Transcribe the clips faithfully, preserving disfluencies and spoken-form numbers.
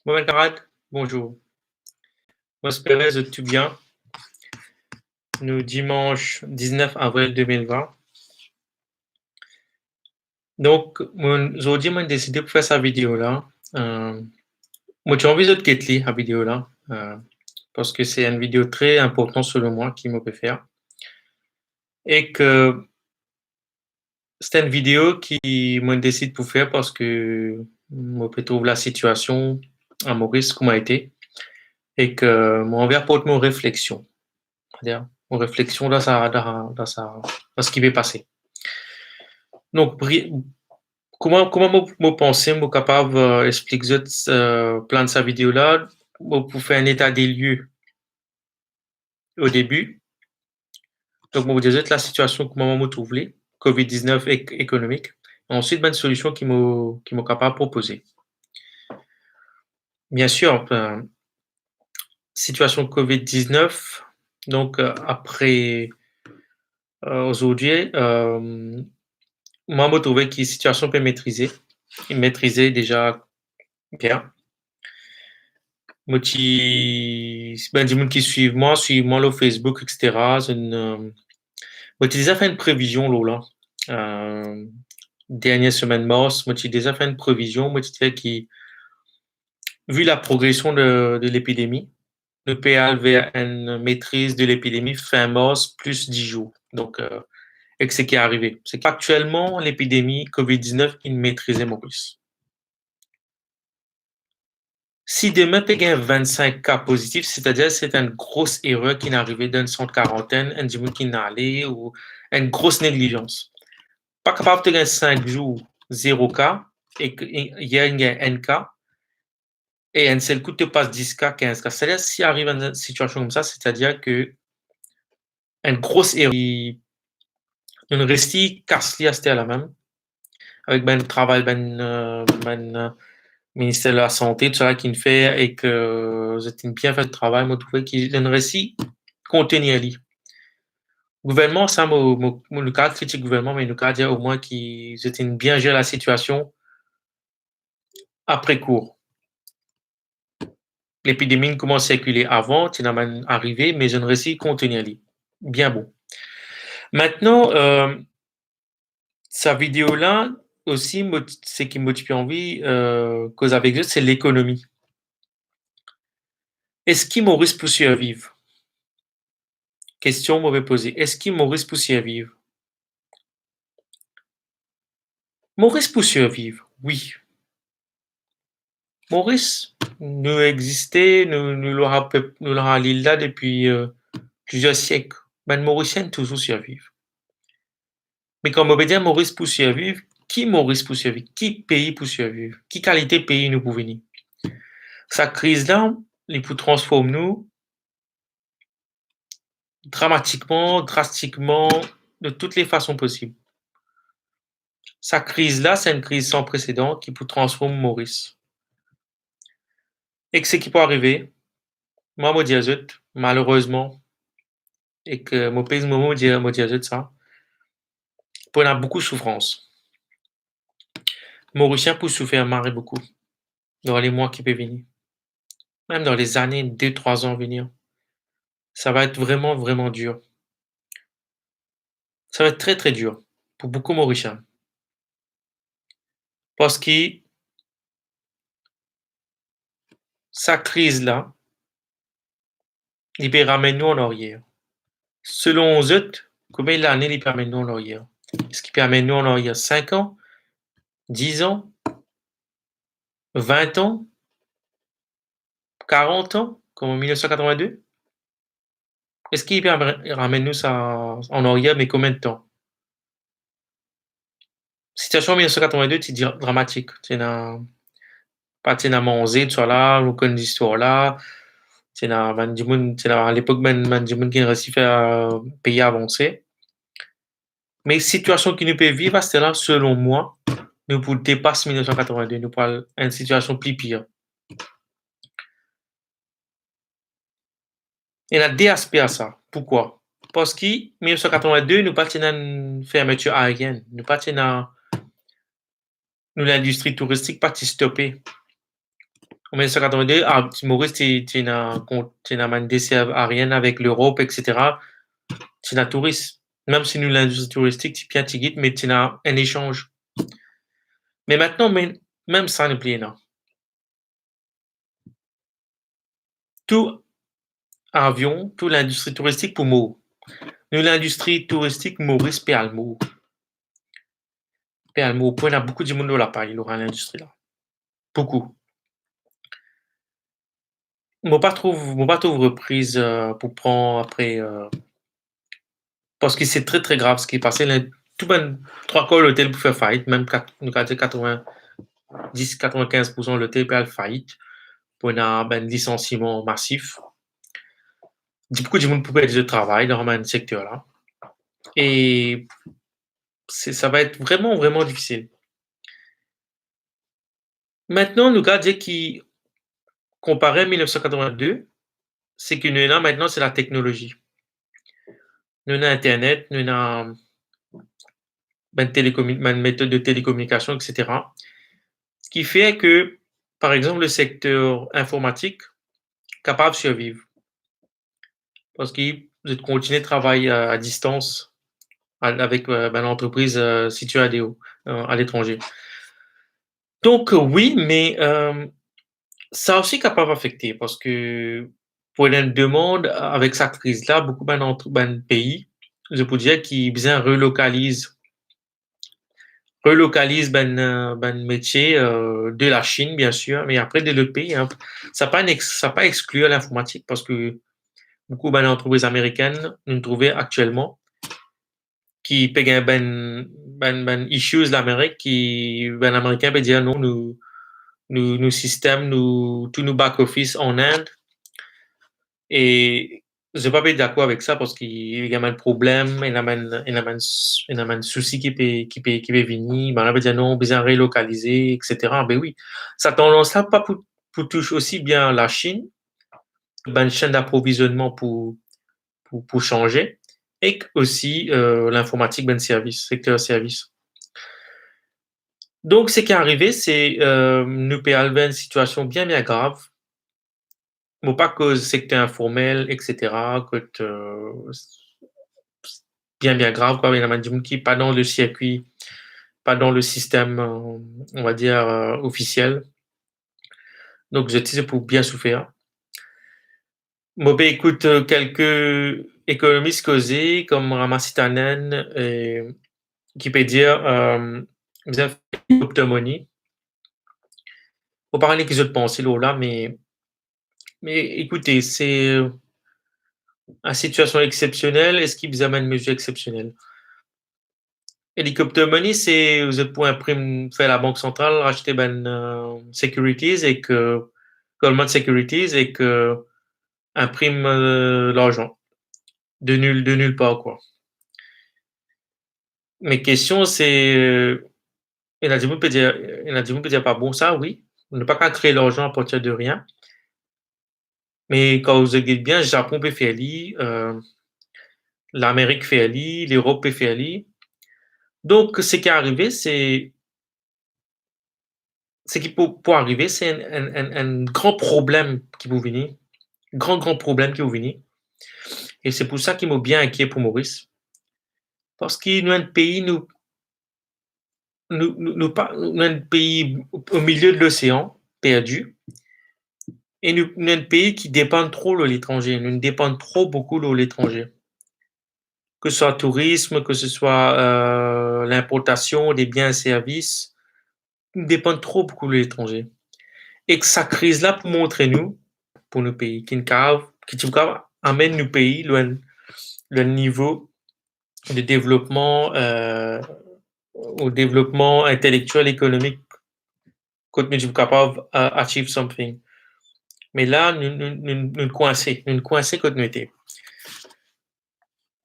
Bon, mes camarades, bonjour. Mo espere zot tou bien. Nou dimans diznef avril de mil vin. Donk, mo, zordi, mo deside pou fer sa video la. Euh, mo ti anvi zot get li, sa video la, euh, parski se enn video tre inportan selon mwa ki mo pe fer. E ki se enn video ki mo desid pou fer parski mo pe trouv lasitiasion a Moris kouma ete e ki mo anvi aport mo refleksion. Savedir, mo refleksion dan sa, dan, dan sa, dan seki pe pase. Donk, pri-, kouma, kouma mo, mo panse, mo kapav, euh, explik zot, euh, plan sa video la, mo pou fer enn eta de lie o debi. Donk, mo pou dir zot lasitiasion kouma mo trouv li, covid diznef ek ekonomik, e answit bann solision ki mo, ki mo kapav propoze. Biensir, euh, sitiasion covid diznef, donk, euh, apre, euh, zordi, euh, mwa, mo trouve ki sitiasion pe metrize, metrize deza bien. Mo ti, bann dimoun ki swiv mwa, swiv mwa lor Facebook, et cetera. Zot, euh, mo ti deza fer enn previzion lor la. Euh, dernie semenn mars, mo ti deza fer enn previzion, mo ti dir ki, vi laprogresion de, de lepidemi, nou pe al ver enn metriz de lepidemi fin mars plis dis zour. Donk, euh, ek seki arive. Se ki aktielman, lepidemi covid diznef inn metrize Moris. Si demin pe gagn vennsink ka pozitif, setadir se enn gro erer ki'nn arive dan enn sant karantenn, enn dimoun ki'nn ale ou enn gro neglizans. Pa kapav to gagn sink zour zero ka, ek yer inn gagn enn ka, e enn sel kou to pas dis ka, kinz ka. Setadir, si ariv enn sitiasion koumsa, setadir ki enn gro erer, nou resi kas li aster la mem, avek bann travay, bann, euh, bann, euh, Minister Lasante, tou sa la ki'nn fer, e ki, euh, zot inn bien fer travay, mo trouve ki nou resi kontenir li. Gouvernman, sa, mo, mo, mo, nou kapav kritik gouvernman, me nou kapav dir omwin ki zot inn bien zer lasitiasion apre kou. Lepidemi inn koumans sirkile avan, ti ena bann arive, me zot inn resi kontenir li. Bien bon. Aster, euh, sa video la osi, mo, seki mo ti pe anvi, euh, koz avek zot, se lekonomi. Eski Moris pou sirviv? Kestion mo pe poze, eski Moris pou sirviv? Moris pou sirviv, wi. Moris, nou existe, nou, nou lor pep, nou lor lil la depi, euh, plizier siek. Bann Morisien touzour sirviv. Me kan mo pe dir Moris pou sirviv, ki Moris pou sirviv? Ki pei pou sirviv? Ki kalite pei nou pou vini? Sa kriz la, li pou transform nou dramatikman, drastikman, de toutes les façons possibles. Sa kriz la, se enn kriz san presedan ki pou transform Moris. Ek seki pou arive, mwa, mo dir zot, malerezman, ek mo pez mo mo, mo dir, mo dir zot sa, pou ena boukou soufrans. Morisien pou soufer mari boukou dan lemwa ki pe vini, mem dan lezane de, trwa zan a venir. Ça va être vraiment, vraiment dur. Ça va être très, très dur pour beaucoup Morisien. Parski sa kriz la, li pe ramenn nou an aryer. Selon zot, konbien lane li pe ramenn nou an aryer? Eski li pe ramenn nou an aryer sink an, diz an, vin an, karant an, kouma mil nef san katrovin de? Eski li pe ramenn nou sa an aryer, me konbien tan? Sitiasion mil nef san katrovin de ti dra-, dramatik. Ti ena, pa ti ena manze, tousala, nou konn listwar la. Ti ena bann dimoun, ti ena lepok bann, bann dimoun ki resi fer, euh, pei avanse. Me sitiasion ki nou pe viv aster la, selon mwa, nou pou depas mil nef san katrovin de, nou pou al enn sitiasion pli pir. Ena de aspe a sa. Poukwa? Parski mil nef san katrovin de, nou pa ti ena enn fermetir aerienn, nou pa ti ena, nou lindistri touristik pa ti stope. An mil nef san katrevin-de, a, Moris ti, ti ena kon-, ti ena bann deser aerienn avek Lerop, et cetera. Ti ena touris. Mem si nou lindistri touristik ti bien tigit, me ti ena enn lesanz. Me aster, me, mem sa, nou pli ena. Tou avion, tou lindistri touristik pou mor. Nou lindistri touristik Moris pe al mor. Pe al mor. Pou ena boukou dimoun lor lapay, lor lindistri la. Boukou. Mo pa trouv, mo pa trouv repriz, euh, pou pran apre, euh, parski se tre, tre grav seki pase. Tou bann trwa kar lotel pou fer fait, mem kat-, nou kapav dir katrevin-dis, katrevin-kinz poursan lotel pe al fait, pou ena bann lisansiman masif. Boukou dimoun pou perdi zot travay dan bann sekter la. E se, sa va et vreman, vreman difisil. Aster, nou kapav dir ki, konpare mil nef san katrevin-de, seki nou ena aster, se lateknolozi. Nou ena internet, nou ena bann telekomi-, bann metod de telekominikasion, et cetera. Seki fer ke, par exanp, le sekter informatik kapav sirviv. Parski zot kontigne travay a, a distans a-, avek, euh, bann lantrepriz, euh, sitie adeor, euh, aletranze. Donk, euh, wi, me, euh, sa osi kapav afekte, parski pou ena enn demann avek sa kriz la, boukou bann ant-, bann pei, zot pou dir ki bizin relokaliz relokaliz bann, euh, bann metie, euh, de Lasinn, biensir, me apre de lot pei, hein. Sa pa ex-, sa pa exklir linformatik, parski boukou bann lantrepriz amerikenn, nou trouve aktielman, ki pe gagn bann, bann, bann issues Lamerik, ki bann Amerikin pe dir, "Non, nou, nou, nou sistem, nou, tou nou back office an Inde." E zot pa pe dakor avek sa, parski ena bann problem, ena bann, ena bann s-, ena bann sousi ki pe, ki pe, ki pe vini, bann la pe dir, "Non, bizin relokalize, et cetera." Be wi, sa tandans la pa pou, pou tous osi bien Lasinn, bann senn aprovizionman pou, pou, pou sanze, ek osi, euh, linformatik, bann servis, sekter servis. Donk, seki arive, se, euh, nou pe al ver enn sitiasion bien, bien grav. Mo pa koz sekter informel, et cetera, kot, euh, bien, bien grav, kwa. Ena bann dimoun ki pa dan le sirkwi, pa dan le sistem, euh, on va dire, euh, ofisiel. Donk, zot ti pou bien soufer. Mo pe ekout, euh, kelke ekonomis koze, kom Ramasithanan, euh, ki pe dir, euh, bizin fer crypto money. Mo pa kone ki zot panse lor la, me, me ekoute, se enn sitiasion exsepsionel, eski bizin amenn mezir exsepsionel? Helicopter money, se zot pou inprim, fer Labank Santral aste bann, euh, securities ek, euh, government securities ek, euh, inprim, euh, larzan de nil, de nil par, kwa. Me kestion se, euh, ena dimoun pe dir, ena dimoun pe dir pa bon sa, wi. Nou pa kapav kre larzan apartir de rien. Me kan zot get bien, Zapon pe fer li, euh, Lamerik fer li, Lerop pe fer li. Donk, seki arive, se, seki pou, pou arive, se enn, enn, enn, enn gran problem ki pou vini. Gran, gran problem ki pou vini. E se pou sa ki mo bien inkiet pou Moris. Parski nou enn pei, nou, nou, nou, nou pa, nou enn pei o, o milie de losean, perdi, e nou, nou enn pei ki depann tro lor letranze, nou depann tro boukou lor letranze. Ke se swa tourism, ke se swa, euh, linportasion de bien e servis, nou depann tro boukou lor letranze. Ek sa kriz la pou montre nou, pou nou pei, ki nou kapav, ki ti pou kapav amenn nou pei lor enn, lor enn nivo de devlopman, euh, ou devlopman intelektiel, ekonomik, kot nou ti pou kapav, euh, achieve something. Me la, nou, nou, nou, nou kwinse, nou kwinse kot nou ete.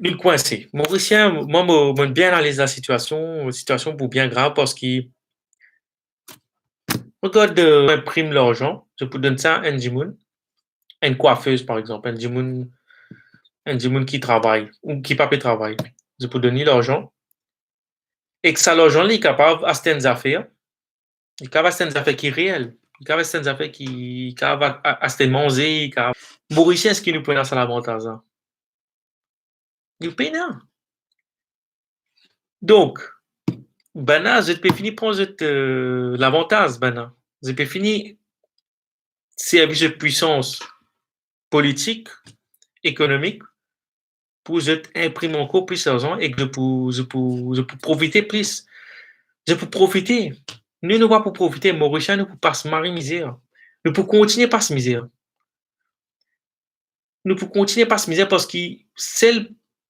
Nou kwinse. Morisien, mwa, mo, mo bien analiz lasitiasion, sitiasion pou bien grav, parski, regard, euh, inprim larzan, zot pou donn sa enn dimoun, enn kwafez, par exanp, enn dimoun, enn dimoun ki travay, ou ki pa pe travay. Zot pou donn li larzan. Ek sa larzan, li kapav aste enn zafer. Li kapav aste enn zafer ki reel. Li kapav aste enn zafer ki, li kapav a-, a-, aste manze, li kapav. Morisien, eski nou pou ena sa lavantaz la? Nou pena. Donk, bann la, zot pe fini pran zot, eh, lavantaz, bann la. Zot pe fini servi zot pwisans politik, ekonomik, pou zot inprim ankor plis larzan ek zot pou, zot pou, zot pou profite plis. Zot pou profite. Nou, nou pa pou profite, Morisien, nou pou pas mari mizer. Nou pou kontigne pas mizer. Nou pou kontigne pas mizer parski sel,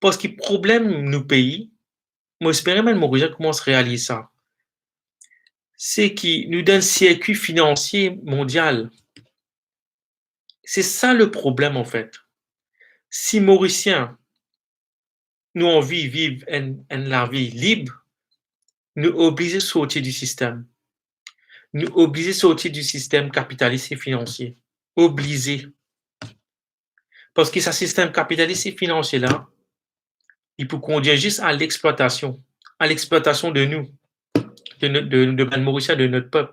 parski problem nou pei, mo espere bann Morisien koumans realiz sa, se ki nou dan enn sirkwi finansie mondial. Se sa le problem, anfet. Si Morisien, nou anvi viv enn, enn lavi lib, nou oblize sorti di sistem. Nou oblize sorti di sistem kapitalis e finansie. Oblize. Parski sa sistem kapitalis e finansie la, li pou kondwir zis a lexplwatasion, a lexplwatasion de nou, de no-, de, de bann Morisien, de not pep.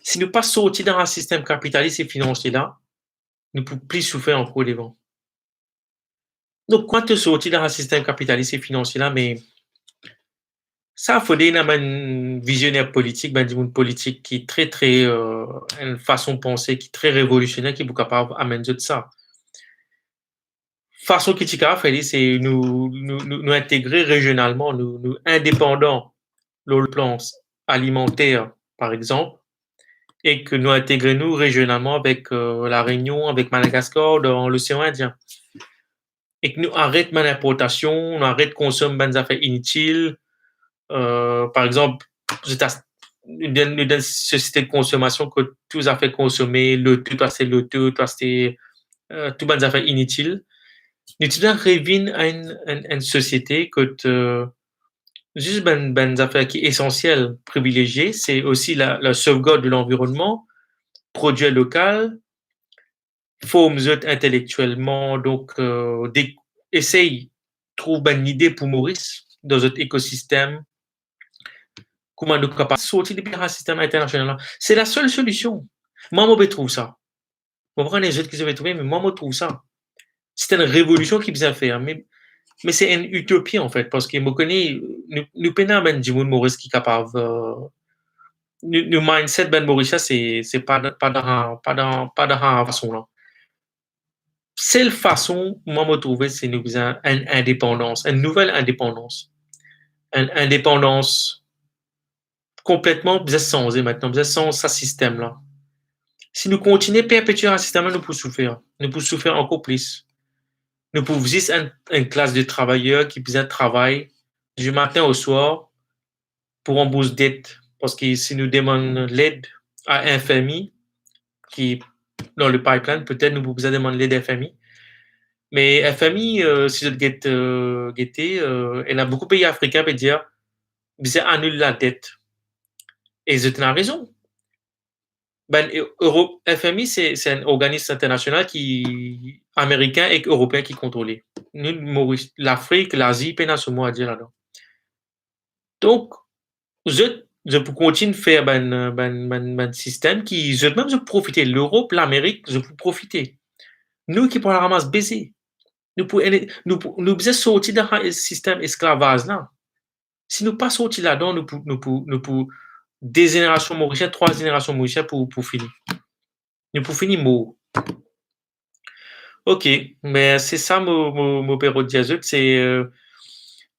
Si nou pa sorti dan sa sistem kapitalis e finansie la, nou pou pli soufer ankor devan. Donk, kan to sorti dan sa sistem kapitalis e finansie la, me sa fode ena bann vizioner politik, bann dimoun politik ki tre, tre, eh, enn fason panse ki tre revolisioner ki pou kapav amenn zot sa. Fason ki ti kapav fer li, se nou, nou, nou, nou integre rezionalman, nou, nou indepandan lor le plan alimanter, par exanp, ek nou integre nou rezionalman avek, eh, La Reynion, avek Madagaskar, dan Losean Indien. Ek nou aret bann inportasion, nou aret konsom bann zafer initil. Eh, par exanp, zot as-, nou dan, nou dan sosiete de konsomasion kot tou zafer konsome, loto, to aste loto, to aste, eh, tou bann zafer initil. Nou ti bizin revinn a enn, enn, enn sosiete kot, eh, zis bann, bann zafer ki esansiel, privilezie, se osi la, la sauvegarde de l'environnement, prodwir lokal, form zot intelektielman, donk, eh, de-, esey trouv bann lide pou Moris dan zot ekosistem, kouma nou kapav sorti depi sa sistem internasional la. Se la sel solision. Mwa, mo pe trouv sa. Mo pa kone zot ki zot pe trouve, me mwa, mo trouv sa. Se enn revolision ki bizin fer, me, me se enn itopi, anfet, parski mo kone, nou, nou pena bann dimoun Moris ki kapav, eh, nou, nou mindset bann Morisien, se, se pa, pa dan, pa dan, pa dan sa fason la. Sel fason, mwa, mo trouve, se nou bizin enn indepandans, enn nouvel indepandans. Enn indepandans konpletman bizin sanze aster, bizin sanz sa sistem la. Si nou kontigne perpetie sa sistem la, nou pou soufer. Nou pou soufer ankor plis. Nou pou zis enn, enn klas de travayer ki bizin travay di matin o swar pou ranbours det. Parski si nou demann led a F M I, ki dan le pipeline, petet nou pou bizin demann led F M I. Me F M I, eh, si zot get, eh, gete, eh, ena boukou pei afrikin pe dir, bizin anil ladet. E zot ena rezon. Bann E-, Euro-, F M I, se, se enn organism internasional ki, amerikin ek eropeen ki kontrole. Nou, Moris, Lafrik, Lazi, pena so mo a dir ladan. Donk, zot, zot pou kontign fer bann, bann, bann, bann sistem ki zot mem zot profite. Lerop, Lamerik, zot pou profite. Nou ki pou al ramas beze. Nou pou, nou pou, nou bizin sorti dan sa sistem esklavaz la. Si nou pa sorti ladan, nou pou, nou pou, nou pou de zenerasion Morisien, trwa zenerasion Morisien pou, pou fini. Nou pou fini mor. Ok, me se sa mo, mo, mo pe rod dir zot, se, eh,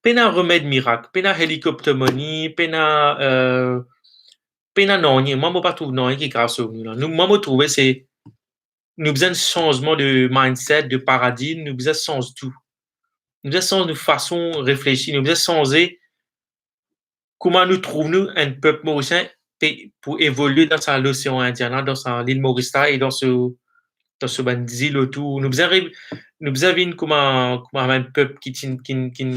pena remed mirak, pena helicopter money, pena, eh, pena nanye. Mwa, mo pa trouv nanye ki kapav sov nou la. Nou, mwa, mo trouve se nou bizin sanzman de mindset, de paradim, nou bizin sanz tou. Nou bizin sanz nou fason reflesi, nou bizin sanze kouma nou trouv nou enn pep Morisien pe, pou evolie dan sa Losean Indien la, dan sa lil Moris la e dan so, dan so bann zil otour. Nou bizin re-, nou bizin vinn kouma, kouma bann pep ki ti, ki, ki,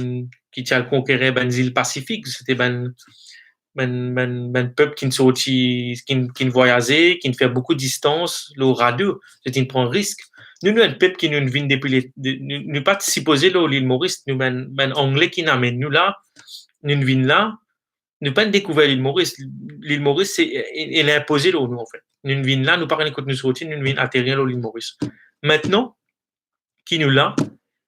ki ti al konkerir bann zil Pasifik, se ti bann, bann, bann, bann pep ki sorti, ki, ki vwayaze, ki fer boukou distans lor rado, se ti pran risk. Nou, nou enn pep ki nou vinn depi le, de, nou, nou pa ti sipoze lor lil Moris, nou bann, bann Angle ki amenn nou la, nou vinn la, nou pa'nn dekouver Lil Moris. Lil Moris, se, e, e, li inpoze lor nou, anfet. Nou vinn la, nou pa kone kot nou sorti, nou vinn aterir lor Lil Moris. Aster ki nou la,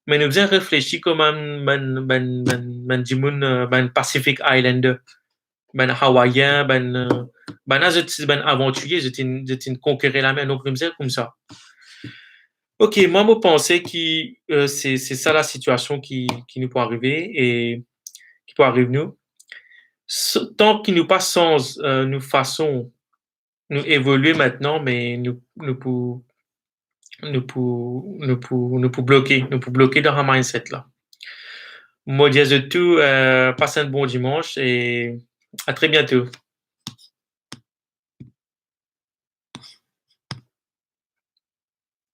me nou bizin reflesi kouma bann, bann, bann, bann dimoun, e, bann Pacific Islander, bann Hawayin, bann, e, bann la, zot ti bann avantirie, zot inn, zot inn konkerir lamer. Donk, nou bizin koumsa. Ok, mwa, mo panse ki, e, se, se sa lasitiasion ki, ki nou pou arive e ki pou ariv nou. S-, tan ki nou pa sanz, e, nou fason, nou evolie aster, me nou, nou pou, nou pou, nou pou, nou pou bloke, nou pou bloke dan sa mindset la. Mo dir zot tou, e, pas enn bon dimans e a tre biento.